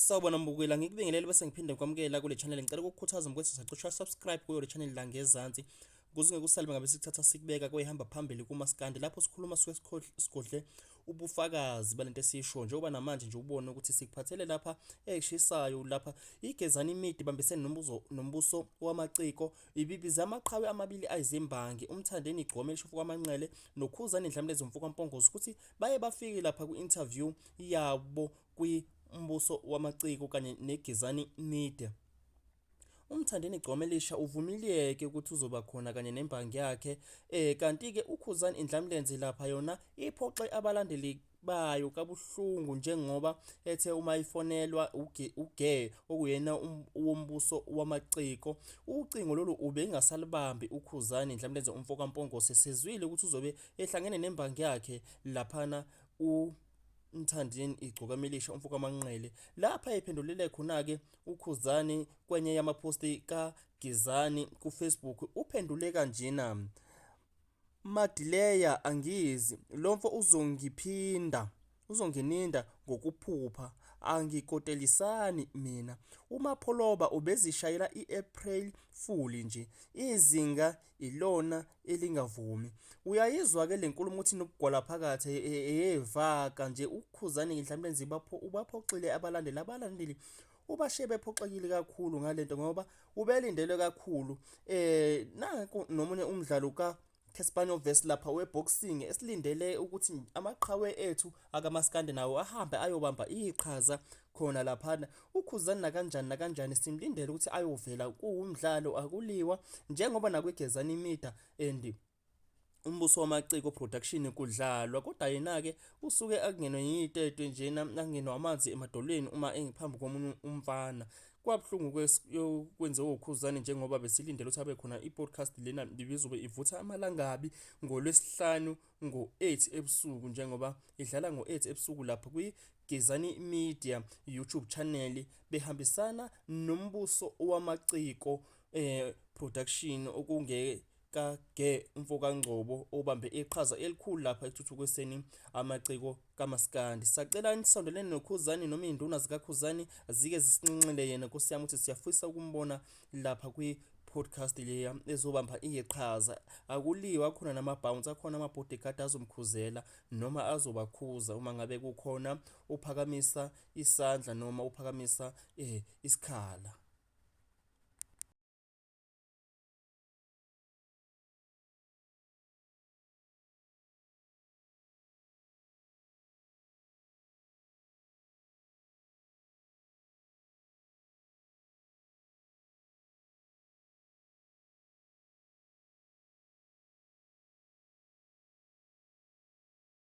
Sawubona mbukela, ngikubingelele bese ngiphinde ngikwamukela kule channel. Ngicela ukukukhuthaza mkwethu sacosha subscribe kuyo le channel la ngezansi ukuze ungeke usale ngabe sikuthatha sikubeka kwehamba phambili kumaskandi lapho sikhuluma suke sigodle ubufakazi balento esiyisho njengoba namanje nje ubone ukuthi sikuphathele lapha eshisayo lapha igezani imidi ibambisene nombuzo nombuso wamaciko ibibiza amaqhawe amabili ayizimbangi umthandeni igcome elishofu kwamanqele nokhuzani ndlamlezi umfo kampongozi ukuthi baye bafike lapha kwi-interview yabo kwi-Mbuso Wamaciko kanye neGezani Media. UMthandeni Gcomelisha uvumileke ukuthi uzoba khona kanye nembangi yakhe eh kanti-ke uKhuzani Indlamlenze lapha yona iphoxe abalandeli bayo kabuhlungu njengoba ethe uma ifonelwa uGe okuyena um, wombuso wamaciko ucingo lolu ubengasalibambi uKhuzani Indlamlenze umfo kaMpongose sezwile ukuthi uzobe ehlangene nembangi yakhe laphana u Mthandeni igcokama elisha umfo kaManqele lapha ephendulele khona-ke uKhuzani kwenye yamaphosti kaGizani kuFacebook uphendule kanjena Madileya angizi lo mfo uzongiphinda uzongininda ngokuphupha angikotelisani mina uMapholoba ubezishayela i-April Fool nje izinga ilona elingavumi. Uyayizwa-ke le nkulumo ukuthi inobugwala phakathi eyevaka nje uKhuzani mhlawumbe nzibapho ubaphoxile abalandeli abalandeli ubashiye bephoxekile kakhulu ngalento ngoba ubelindelwe kakhulu eh nanku nomunye umdlalo ka Caspano Vest lapha weboxing esilindele ukuthi amaqhawe ethu akamaskandi nawo ahambe ayobamba iqhaza khona laphana uKhuzani nakanjani nakanjani simlindele ukuthi ayovela kuwumdlalo akuliwa njengoba nakwiGezani Media and Umbuso Wamaciko Production kudlalwa kodwa yena-ke usuke akungenwe yitete njena angenwa amanzi emadolweni uma engiphambi komunye umfana kwabuhlungu kwenziwa uKhuzani njengoba besilindele ukuthi abe khona i-podcast lena ibizobe ivutha amalangabi ngolwesihlanu ngo-8 ebusuku njengoba idlala ngo-8 ebusuku lapho kwi-Gezani Media YouTube channel behambisana nombuso wamaciko eh production okunge kaGe mfokaNgcobo obambe iqhaza elikhulu lapha ekuthuthukiseni amaciko kaMaskandi. Sacela nisondelene noKhuzani noma iy'nduna zikaKhuzani zike zisinxenxele yena Nkosi yami ukuthi siyafisa ukumbona lapha kwi podcast leya ezobamba iqhaza akuliwa akhona nama-bounce akhona ama-bodyguard azomkhuzela noma azobakhuza uma ngabe kukhona uphakamisa isandla noma uphakamisa eh, isikhala.